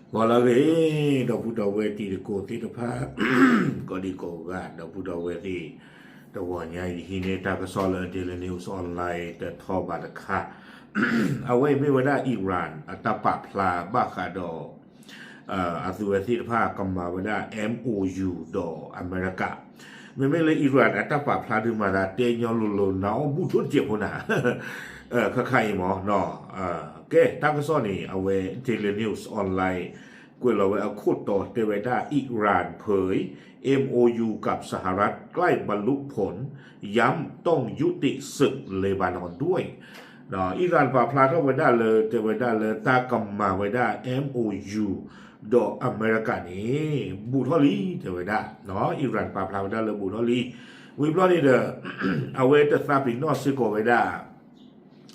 ဂီၤလၢအဂ့ၤ, ဒီပုၢ်ဒီဝဲၢ်တံၤသကိးသ့ၣ်တဖၣ် ကိးဒံကိးဂၤ, ဒီပုၢ်ဒီဝဲၢ်သ့ၣ်, တဂီၤညါအံၤ ယဟံးန့ၢ်တၢ်ကစီၣ်လၢ Daily News Online တထီၣ်ဘးတခါ, အဝဲအံၤမ့ၢ်ဝဲဒၣ် Iran အတၢ်ပာ်ဖျါဘၣ်ဃးဒီး အသုဝဲသ့ၣ်တဖၣ်ကမၤဝဲဒၣ် MOU ဒီးအမဲရကၤ, မ့မ့ၢ်လၢ Iran အတၢ်ပာ်ဖျါဒုးမၤသးတဲညီလိၤလိၤ နအီၣ်ဘူၣ်ထိၣ်တစဲးဖိနၤ, ခါခါအံၤမ့ၢ်, ကဲ တၢ်ကစီၣ်န့ၣ် အဝဲ Daily News Online ကွဲးလီၤဝဲအခိၣ်တီတဲဝဲဒၣ် Iran เผย MOU กับสหรัฐใกล้บรรลุผล ย้ำต้องยุติศึกเลบานอนด้วย Iran ပာ်ဖျါထီၣ်ဝဲဒၣ်လၢ တဲဝဲဒၣ်လၢတၢ်ကမၤဝဲဒၣ် MOU ဒီးအမဲရကၤန့ၣ် ဘူးထီၣ်လံ တဲဝဲဒၣ်, Iran ပာ်ဖျါဝဲဒၣ်လၢဘူးထီၣ်လံ, ဝံၤဘျီန့ၣ်ဒီး အဝဲတသးပ့ၤနီၣ်စ့ၢ်ကီးဝဲဒၣ်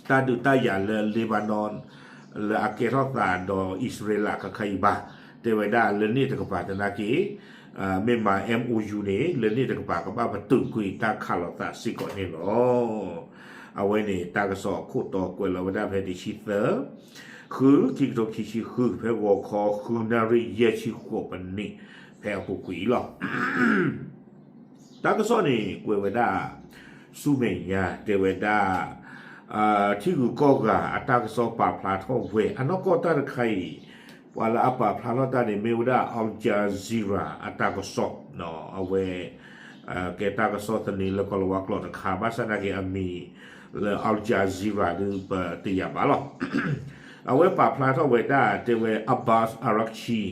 တၢ်ဒုးတၢ်ယၤလၢ Lebanon လၢအကဲထီၣ်သးဒီးအံၣ်စရ့လးခါခါအံၤဘၣ်, တဲဝဲဒၣ်လၢန့ၣ်တကပၤသနာ်က့ မ့ၢ်မၤ MOU န့ၣ် လၢန့ၣ်တကပၤကဘၣ်ပတုာ်ကွံာ်တၢ်ခးလိာ်သးစ့ၢ်ကီးန့ၣ်လီၤ. အဝဲန့ၣ် တၢ်ကစီၣ်အခိၣ်တီကွဲးလီၤဝဲဒၣ်ဖဲတဆံသၢ ဃု ခံကထိခံဆံဃု ဖဲဂီၤခီဃုနၣ်ရံၣ်ယဲၢ်ဆံဃိးပနံး ဖဲအပူၤကွံာ်အံၤလီၤ. တၢ်ကစီၣ်န့ၣ် ကွဲးဝဲဒၣ် ဆူမဲာ်ညါ တဲဝဲဒၣ် ထံဂုၤကီၢ်ဂၤအတၢ်ကစီၣ်ပာ်ဖျါထီၣ်ဝဲ အနီၢ်ကီၢ်တၢ်တခါအံၤ ပှၤလၢအပာ်ဖျါထီၣ်တၢ်န့ၣ် မ့ၢ်ဝဲဒၣ် Al Jazeera အတၢ်ကစီၣ်, အဝဲ ကဲတၢ်ကစီၣ်သန့လၢကီၢ်လၤဝါကျိာ်တခါ ဘၣ်ဆၣ်သနာ်က့အမံၤလၢ Al Jazeera ဒုးပတယာ်ဘၣ်လီၤ. အဝဲပာ်ဖျါထီၣ်ဝဲဒၣ် တဲဝဲ Abbas Araghchi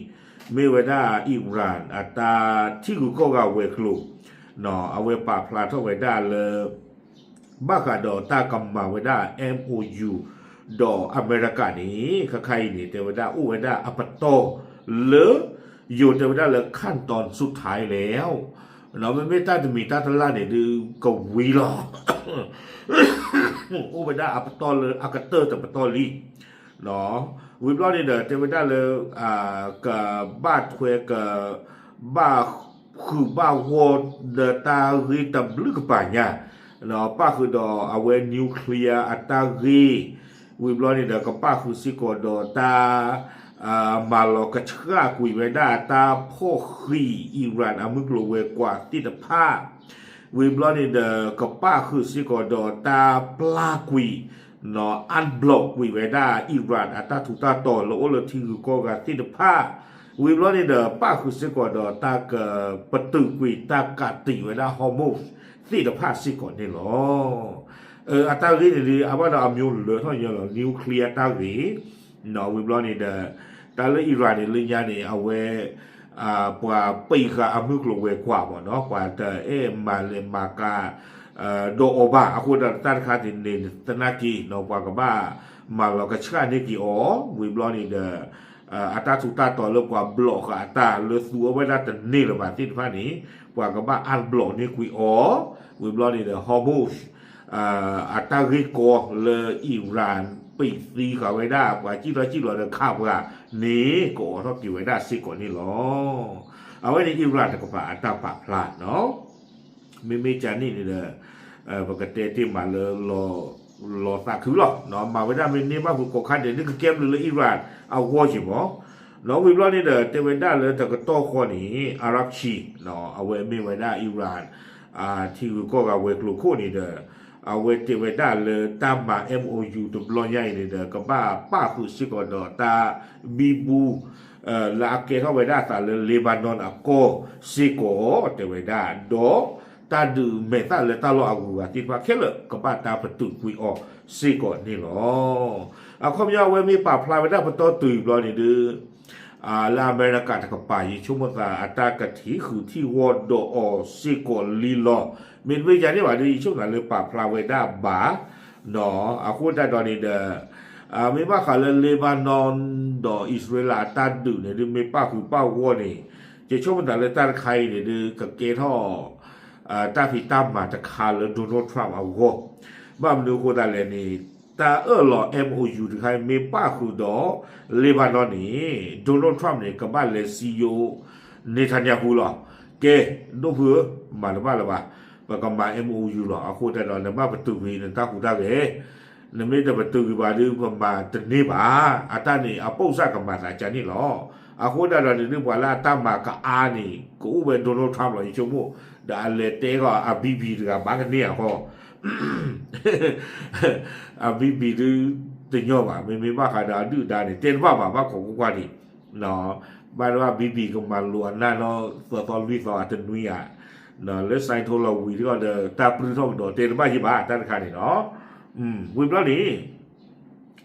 မ့ၢ်ဝဲဒၣ် Iran အတၢ်ထံဂုၤကီၢ်ဂၤဝဲၤကျိၤ, အဝဲပာ်ဖျါထီၣ်ဝဲဒၣ်လၢ ဘၣ်ဃးဒီးတၢ်ကမၤဝဲဒၣ် MOU ဒီးအမဲရကၤန့ၣ် ခါခါအံၤန့ၣ် တဲဝဲဒၣ်အိၣ်ဝဲဒၣ်အပတီၢ်လၢ ယိၤတဲဝဲဒၣ်လၢ ขั้นตอนสุดท้ายแล้ว မ့မ့ၢ်တၢ်တမံၤတၢ်တလၢ်န့ၣ်ဒုးကဝံၤလီၤ အိၣ်ဝဲဒၣ်အပတီၢ်လၢအကတၢၢ်တပတီၢ်လံ. ဝံၤဘျီန့ၣ်ဒီး တဲဝဲဒၣ်လၢ ကဘၣ်ထွဲက ဘၣ်ဃုာ်ဘၣ်ဂီၢ်ဒီးတၢ်ဂ့ၢ်တဘျုးကပၤညါ, ပၣ်ဃုာ်ဒီးအဝဲ nuclear အတၢ်ဂ့ၢ်, ဝံၤဘျီန့ၣ်ဒီး ကပၣ်ဃုာ်စ့ၢ်ကီးဒီးတၢ် မၤလီၤကဆှၣ်ကွံာ်ဝဲဒၣ်တၢ်ဖီၣ်ဃံး Iran အမုၢ်ကျိၤဝဲၤကွာ်သ့ၣ်တဖၣ်, ဝံၤဘျီန့ၣ်ဒီး ကပၣ်ဃုာ်စ့ၢ်ကီးဒီးတၢ်ပျၢ်ကွံာ် unblock ကွံာ်ဝဲဒၣ် Iran အတၢ်ထူးတၢ်တီၤလၢအိၣ်လၢထံဂုၤကီၢ်ဂၤသ့ၣ်တဖၣ်, ဝံၤဘျီန့ၣ်ဒီး ပၣ်ဃုာ်စ့ၢ်ကီးဒီးတၢ်ကပတုာ်ကွံာ်တၢ်ကးတံာ်ဝဲဒၣ် Hormuz သ့ၣ်တဖၣ်စ့ၢ်ကီးန့ၣ်လီၤ. အတၢ်ဂ့ၢ်န့ၣ်ဒုး အဘၣ်ဒီးအမံၤလၢထီၣ်ညီလီၤ nuclear တၢ်ဂ့ၢ်, ဝံၤဘျီန့ၣ်ဒီး တၢ်လၢ Iran န့ၣ် လၢညါန့ၣ် အဝဲ ပှၤပံးဃာ်အမုၢ်ကျိၤဝဲၤကွာ်မ့ၢ်နီၤ, ပှၤတအဲၣ်မၤလဲၤမၤကၤ ဒီးအီၤဘၣ်. အဃိဒီးတၢ်တခါန့ၣ် သနာ်က့နီၤ ပှၤကဘၣ်မၤလီၤကဆှၣ်န့ၢ်က့ၤအီၤ, ဝံၤဘျီန့ၣ်ဒီး အတၢ်ထူးတၢ်တီၤလၢပှၤ block ဃာ်အတၢ်လၢသူအီၣ်ဝဲဒၣ်တန့ၢ်လၢၤဘၣ်သ့ၣ်တဖၣ်န့ၣ် ပှၤကဘၣ် unblock န့ၢ်ကွံာ်အီၤ, ဝံၤဘျီန့ၣ်ဒီး Hormuz အတၢ်ဂ့ၢ်ကီလၢ Iran ပံးသံဃာ်ဝဲဒၣ် ပှၤစံၣ်ထီၣ်စံၣ်လီၤဒီးခးပှၤန့ၣ် ကအိးထီၣ်က့ၤဝဲဒၣ်စ့ၢ်ကီးန့ၣ်လီၤ. အဝဲန့ၣ် Iran တကပၤအတၢ်ပာ်ဖျါနီၤ. မ့မ့ၢ်ကန့ၣ်န့ၣ်ဒီး ပကတဲတ့ၢ်မးလၢ လီၤသးခုလီၤ. မၤဝဲဒၣ်မ့ၢ်န့ၢ်ဘၣ်ဃုာ်ကိးခါဒဲး ဒ်ကကဲဘျုးလၢ Iran အဂီၢ်က့ၤမ့ၢ်, ဒီးဝံၤဘျီန့ၣ်ဒီး တဲဝဲဒၣ်လၢတကတီၢ်ဃီန့ၣ် Araghchi အဝဲမ့ၢ်ဝဲဒၣ် Iran ထံဂုၤကီၢ်ဂၤဝဲၤကျိၤခိၣ်န့ၣ်ဒီး အဝဲတဲဝဲဒၣ်လၢတၢ်မၤ MOU တဘျီညါအံၤန့ၣ်ဒီး ကဘၣ်ပၣ်ဃုာ်စ့ၢ်ကီးဒီးတၢ်ဘံဘူ လၢအကဲထီၣ်ဝဲဒၣ်အသးလၢ Lebanon အကီၢ်စ့ၢ်ကီး တဲဝဲဒၣ်, ဒီးတၢ်ဒုးမဲာ်သၣ်လၢတၢ်လီၢ်အဂုၤအဂၤသ့ၣ်တဖၣ်ခဲလၢာ် ကဘၣ်တၢ်ပတုာ်ကွံာ်အီၤစ့ၢ်ကီးန့ၣ်လီၤ. အခီပညီအဝဲမ့ၢ်ပာ်ဖျါဝဲဒၣ်ပတီၢ်တုၤဘျီန့ၣ်ဒုး လၢအမဲရကၤတကပၤ ယဆိကမိၣ်သးအတၢ်ကထံၣ်ဃုာ်ထံၣ်ဂီၢ်ဒီးအီၤစ့ၢ်ကီးလံလီၤ. မ့တမ့ၢ်ယၤန့ၣ်ဘၣ်ဒီး ယဆိကမိၣ်သးလၢပာ်ဖျါဝဲဒၣ်ဘၣ် အဃိသတးဒီးန့ၣ်ဒီး မ့ၢ်ဘၣ်ဃးလၢ Lebanon ဒီးအံၣ်စရ့လးအတၢ်ဒုးန့ၣ်ဒုး မ့ၢ်ပၣ်ဃုာ်ပၣ်ဂီၢ်န့ၣ် ယဆိကမိၣ်သးလၢတၢ်တခါအံၤန့ၣ်ဒုး ကကဲထီၣ် တၢ်ဖံးတၢ်မၤတခါလၢ Donald Trump အဂီၢ်, ဘၣ်မနုၤအဃိသတးလဲၣ်န့ၣ် တၢ်အၢၣ်လီၤ MOU တခါအံၤ မ့ၢ်ပၣ်ဃုာ်ဒီး Lebanon န့ၣ် Donald Trump န့ၣ် ကဘၣ်လဲၤစံယိ Netanyahu လီၤ. ကဲ ဒိၣ်ဖုဧၢ, မၤတဘၣ်လၢၤဘၣ်, ပကမၤ MOU လီၤ. အဃိသတးဒီး နဘၣ်ပတုာ်ကွံာ်နတၢ်ဟူးတၢ်ဂဲၤ, နမ့ၢ်တပတုာ်ကွံာ်ဘၣ်ဒီး ပမၤတန့ၢ်ဘၣ်. အတၢ်န့ၣ် အပိၣ်စၣ်ကမၤသးကန့ၣ်လီၤ. အဃိဒၣ်ဒီးန့ၣ်ဒုး ပှၤလၢအတၢ်မၤကအါန့ၣ် ကအိၣ်ဝဲ Donald Trump လီၤ ယဆိကမိၣ်, ဒီးအလဲၤတဲဃီ အ ဘံဘံ တဂၤဘၣ်ကန့ၢ်အဃီ အ ဘံဘံ ဒုးတညီဘၣ်, မ့မ့ၢ်ဘၣ်ဃးဒီးအဒုၣ်အဒါန့ၣ် တဲတဘၣ်ဘၣ်, ဘၣ်ခိးကွၢ်ကွၢ်ဒံး, ဘၣ်တဘၣ် ဘံဘံ ကမၤလိာ်အနၢ်နီၢ်သၢသီလွံၢ်သီအတနွံဧါ, လၢ sign ထိလီၤဝံၤဒီး တၢ်ပြူၢ်ထီၣ်ကဒီးတဲတဘၣ်ယံၤဘၣ် တၢ်တခါန့ၣ်လီၤ. ဝံၤဘျီန့ၣ်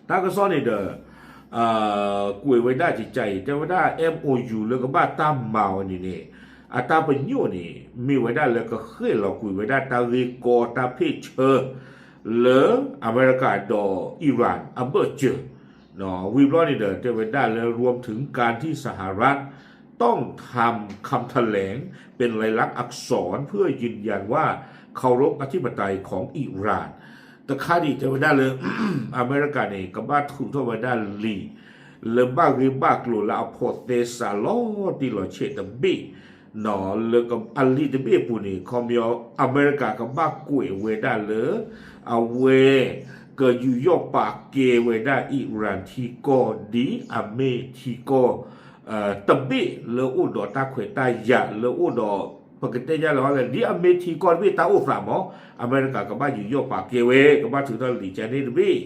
တၢ်ကစီၣ်န့ၣ်ဒီး ကွဲးဝဲဒၣ်ကကါအံၤ တဲဝဲဒၣ် MOU လၢကဘၣ်တၢ်မၤအီၤန့ၣ်န့ၣ် အတၢ်ပညိၣ်န့ၣ် မ့ၢ်ဝဲဒၣ်လၢကဃဲၣ်လီၤကွံာ်ဝဲဒၣ်တၢ်ဂ့ၢ်ကီတၢ်ဖ့ၣ်ဆၢ လၢအမဲရကၤဒီး Iran အဘၢၣ်စၢၤ, ဝံၤဘျီန့ၣ်ဒီး တဲဝဲဒၣ်လၢ รวมถึงการที่สหรัฐต้องทำคำแถลงเป็นลายลักษณ์อักษร เพื่อยืนยันว่าเคารพอธิปไตยของอิหร่าน တခါဒံးတဲဝဲဒၣ်လၢ အမဲရကၤန့ၣ် ကဘၣ်ထုးထီၣ်ဝဲဒၣ်လံာ် လၢဘၣ်ဂ့ၢ်ဘၣ်ကျိၤလၢအဖိးသဲစးလီၤတံၢ်လီၤဆဲးတဘ့ၣ်, လၢအလံာ်တဘ့ၣ်အပူၤန့ၣ် ခီပညီ အမဲရကၤကဘၣ်ကွဲးဝဲဒၣ်လၢ အဝဲ ကယူးယီၣ်ပာ်ကဲဝဲဒၣ် Iran ထံကီၢ် ဒ်အမ့ၢ်ထံကီၢ် တဘ့ၣ်လၢအိၣ်ဒီးတၢ်ခွဲးတၢ်ယာ်လၢအိၣ်ဒီး ပကတဲညါလၢ်လၢ ဒ်အမ့ၢ်ထံကီၢ်တဘ့ၣ်တၢ်အိၣ်သးမး အမဲရကၤကဘၣ်ယူးယီၣ်ပာ်ကဲဝဲ ကဘၣ်ထုးထီၣ်လံာ်ကန့ၣ်တဘ့ၣ်,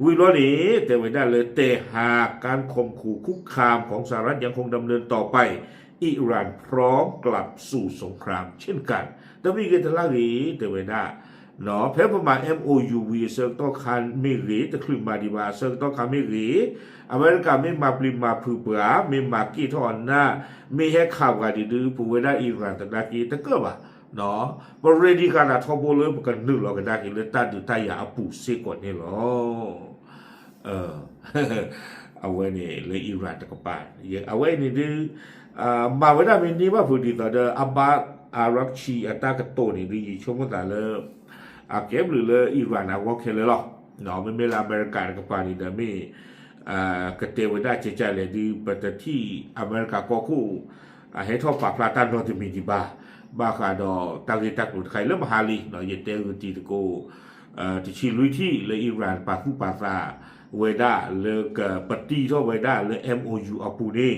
ဝံၤဘျီန့ၣ် တဲဝဲဒၣ်လၢ แต่หากการข่มขู่คุกคามของสหรัฐยังคงดำเนินต่อไป อิหร่านพร้อมกลับสู่สงครามเช่นกัน တမံၤဂ့ၤတလါဂ့ၤ တဲဝဲဒၣ် ဖဲပမၤ MOU ဝံၤအဆၢကတီၢ်ခါမ့ၢ်ဂ့ၤ တချုးမၤဒံးဘၣ်အဆၢကတီၢ်ခါမ့ၢ်ဂ့ၤ, အမဲရကၤမ့ၢ်မၤပျံၤမၤဖုးပှၤ မ့ၢ်မၤက့ၢ်ထီၣ်အနၢ် မ့ၢ်ဟဲခးပှၤဒံးဒုး ပဝဲဒၣ် Iran သနာ်က့တကၢၣ်ဘၣ်, ပ ready ဃာ်သးထီဘိလၢပကနုာ်လီၤကဒါက့ၤလၢတၢ်ဒုးတၢ်ယၤအပူၤစ့ၢ်ကီးန့ၣ်လီၤ. အဝဲန့ၣ်လၢ Iran တကပၤ, အဝဲအံၤန့ၣ်ဒုး မၤဝဲဒၣ်မ့ၢ်န့ၢ်ဘၣ်ဖုးဒ်သိးဒီး Abbas Araghchi အတၢ်ကတိၤန့ၣ်ဒုး ယဆိကမိၣ်သးလၢ အကဲဘျုးလၢ Iran အဂီၢ်ခဲလၢာ်လီၤ. မ့မ့ၢ်လၢအမဲရကၤတကပၤန့ၣ်ဒီးမ့ၢ် ကတဲဝဲဒၣ်ကကါလဲၣ်ဒုး ပတထံၣ်အမဲရကၤကီၢ်ခိၣ် အဟဲထီၣ်ပာ်ဖျါတၢ်နီတမံၤဒံးဘၣ်, ဘၣ်ဃးဒီးတၢ်ဂ့ၢ်တၢ်ကျိၤတခါအံၤလၢမဟါလံ, ယတဲဂုာ်တံၤသကိး တဆံလွံၢ်ထံၣ်လၢ Iran ပာ်သူၣ်ပာ်သးဝဲဒၣ်လၢကပတံထီၣ်ဝဲဒၣ်လၢ MOU အပူၤန့ၣ်,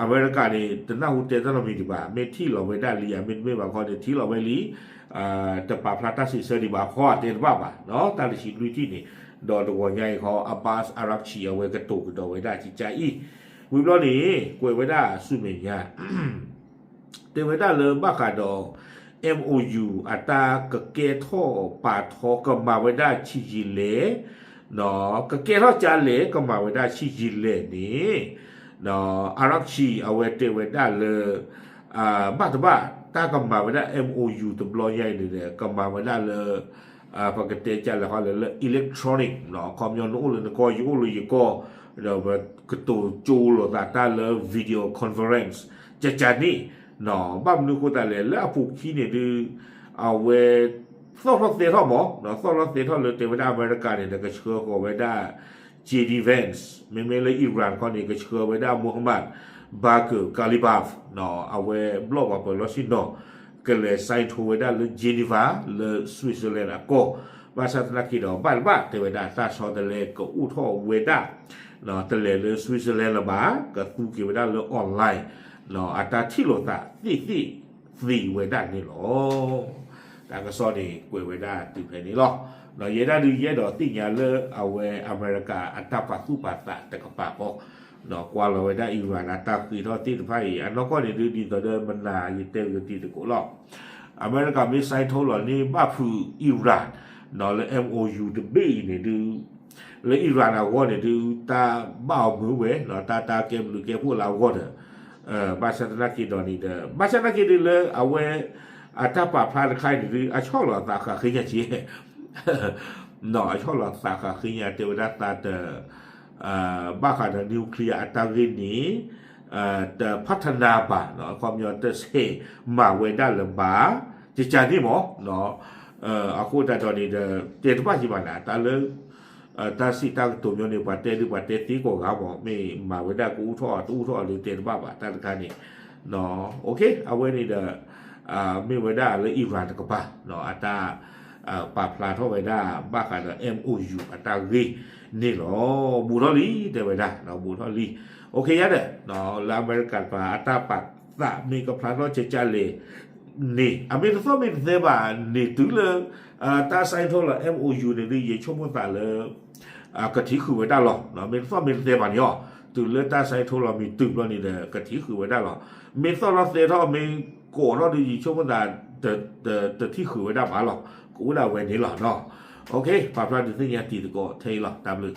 အမဲရကၤန့ၣ် တနၢ်ဟူတဲတၢ်နီတမံၤဒံးဘၣ်, မ့ၢ်ထံၣ်လီၤဝဲဒၣ်လံဧါ မ့တမ့ၢ်ဘၣ်ခီန့ၣ် ထံၣ်လီၤဝဲလံ တပာ်ဖျါတၢ်စံးဆၢဒံးဘၣ်ခီ တဲတဘၣ်ဘၣ်, တၢ်တဆံလွံၢ်ထံၣ်န့ၣ်, ဒီးတဂီၤညါအံၤခီ Abbas Araghchi အဝဲကတိၤကဒီးဝဲဒၣ်ကကါအံၤ, ဝံၤဘျီန့ၣ် ကွဲးဝဲဒၣ်ဆူမဲာ်ညါ တဲဝဲဒၣ်လၢဘၣ်ဃးဒီး MOU အတၢ်ကကဲထီၣ်ပာ်ထီကမၤဝဲဒၣ်ဆံးယံာ်လဲၣ်, ကကဲထီၣ်ကါလဲၣ် ကမၤဝဲဒၣ်ဆံးယံာ်လဲၣ်န့ၣ်, Araghchi အဝဲတဲဝဲဒၣ်လၢ ဘၣ်တဘၣ် တၢ်ကမၤဝဲဒၣ် MOU တဘျီညါအံၤန့ၣ်ဒီး ကမၤဝဲဒၣ်လၢ ပကတဲကလဲၣ်ဃီလဲၣ်လၢ electronic ခီပညီနအိၣ်လၢနကီၢ် ယအိၣ်လၢယကီၢ်, ဒီးပကတိၤကၠိလိာ်သးတၢ်လၢ video conference ကကန့ၣ်, ဘၣ်မနုၤအဃိသတးလဲၣ် လၢအပူၤခံန့ၣ်ဒုး အဝဲ သီၣ်ထီၣ်သဲထီၣ်မး, သီၣ်ထီၣ်သဲထီၣ်လၢတဲဝဲဒၣ်အမဲရကၤန့ၣ်ဒီး ကဆှၢဃီၤဝဲဒၣ် J D Vance, မ့မ့ၢ်လၢ Iran ခီန့ၣ် ကဆှၢဝဲဒၣ် Mohammad Bagher Ghalibaf, အဝဲဘျီၣ်ပှၤပၢၤလီၢ်ဆ့ၣ်နီၤ ကလဲၤ sign ထိဝဲဒၣ်လၢ Geneva လၢ Switzerland အကီၢ်, ဘၣ်ဆၣ်သနာ်က့ဒီး ဘၣ်တဘၣ်တဲဝဲဒၣ်တၢ်ဆီတလဲကအိၣ်ထီၣ်ဝဲဒၣ်, တလဲၤလၢ Switzerland လၢၤဘၣ်, ကသူက့ၤဝဲဒၣ်လၢ online, အတၢ်ထံၣ်လိာ်သးသ့ၣ်သ့ၣ်သ့ဝဲဒၣ်န့ၣ်လီၤ. တၢ်ကစီၣ်န့ၣ်ကွဲးဝဲဒၣ်တုၤဖဲန့ၣ်လီၤ. ယဲဒၣ်ဒုးယအဲၣ်ဒိးသ့ၣ်ညါလၢအဝဲအမဲရကၤအတၢ်ပာ်သူၣ်ပာ်သးတကပၤဃီ, ကွၢ်လီၤဝဲဒၣ် Iran အတၢ်ဃ့ထီၣ်သ့ၣ်တဖၣ်အံၤ အနီၢ်ကီၢ်န့ၣ်ဒုး ဒ်သိးဒီးမနၤယတဲဂ့ၤတံၤသကိးလီၤ. အမဲရကၤမ့ၢ် sign ထိလီၤန့ၢ်ဘၣ်ဖုး Iran လၢ MOU တဘ့ၣ်အံၤန့ၣ်ဒုး လၢ Iran အဂီၢ်န့ၣ်ဒုး တၢ်ဘၣ်အီၤမုာ်ဝဲ, တၢ်တၢ်ကဲဘျုးကဲဖှိၣ်လၢအဂီၢ်ဒီး, ဘၣ်ဆၣ်သနာ်က့ဒီးန့ၣ်ဒီး ဘၣ်ဆၣ်သနာ်က့ဒုးလၢအဝဲ အတၢ်ပာ်ဖျါတခါအံၤန့ၣ်ဒုး အဆီၣ်လီၤအသးဃးဃ့ညါက့ၤ အဆီၣ်လီၤအသးဃးဃ့ညါ တဲဝဲဒၣ်သးတ ဘၣ်ဃးဒီး nuclear အတၢ်ဂ့ၢ်န့ၣ် တဖးထနါဘၣ်, အခီပညီတဆဲးမၤဝဲဒၣ်လၢၤဘၣ်, ကကန့ၣ်မး, အဃိသတးဒီးန့ၣ်ဒီး တဲတဘၣ်ယံၤဘၣ်နၤ တၢ်လၢ တၢ်စံးတၢ်ကတိၤမ့ၢ်န့ၣ် ပှၤတဲဒုးပှၤတဲသ့ကိးဂၤမး မ့ၢ်မၤဝဲဒၣ်ကအိၣ်ထီၣ်တအိၣ်ထီၣ်လၢတဲတဘၣ်ဘၣ် တၢ်တခါန့ၣ်, အဝဲန့ၣ်ဒီး မ့ၢ်ဝဲဒၣ်လၢ Iran တကပၤ အတၢ် ပာ်ဖျါထီၣ်ဝဲဒၣ် ဘၣ်ဃးဒီး MOU အတၢ်ဂ့ၢ်န့ၣ်လီၤ. ဘူးထီၣ်လံ တဲဝဲဒၣ် ဘူးထီၣ်လံ. အိၣ်ခ့ယါဒီး လၢအမဲရကၤတကပၤအတၢ်ပာ်သးမ့ၢ်ကဖျါထီၣ်ကကလဲာ်န့ၣ် အမ့ၢ်တသီၣ်မ့ၢ်တသဲဘၣ်န့ၣ် တုၤလၢ တၢ် sign ထီၣ်လီၤ MOU န့ၣ်ဒုး ယဆိကမိၣ်သးလၢ ကထံၣ်ဃုာ်ဝဲဒၣ်လီၤ. မ့ၢ်တသီၣ်မ့ၢ်တသဲဘၣ်န့ၣ်အီၤ တုၤလၢတၢ် sign ထီၣ်လီၤမ့ၢ်တုၤဘျီန့ၣ်ဒီး ကထံၣ်ဃုာ်ဝဲဒၣ်လီၤ. မ့ၢ်သီၣ်ထီၣ်သဲထီၣ် မ့ၢ်ကိးထီၣ်ဒီး ယဆိကမိၣ်သး တထံၣ်ဃုာ်ဝဲဒၣ်ဘၣ်လီၤ. ကအိၣ်ဒၣ်ဝဲန့ၣ်လီၤ. ပာ်ဖျါဒုးသ့ၣ်ညါတံၤသကိးထဲအံၤလီၤ. တၢ်ဘျုး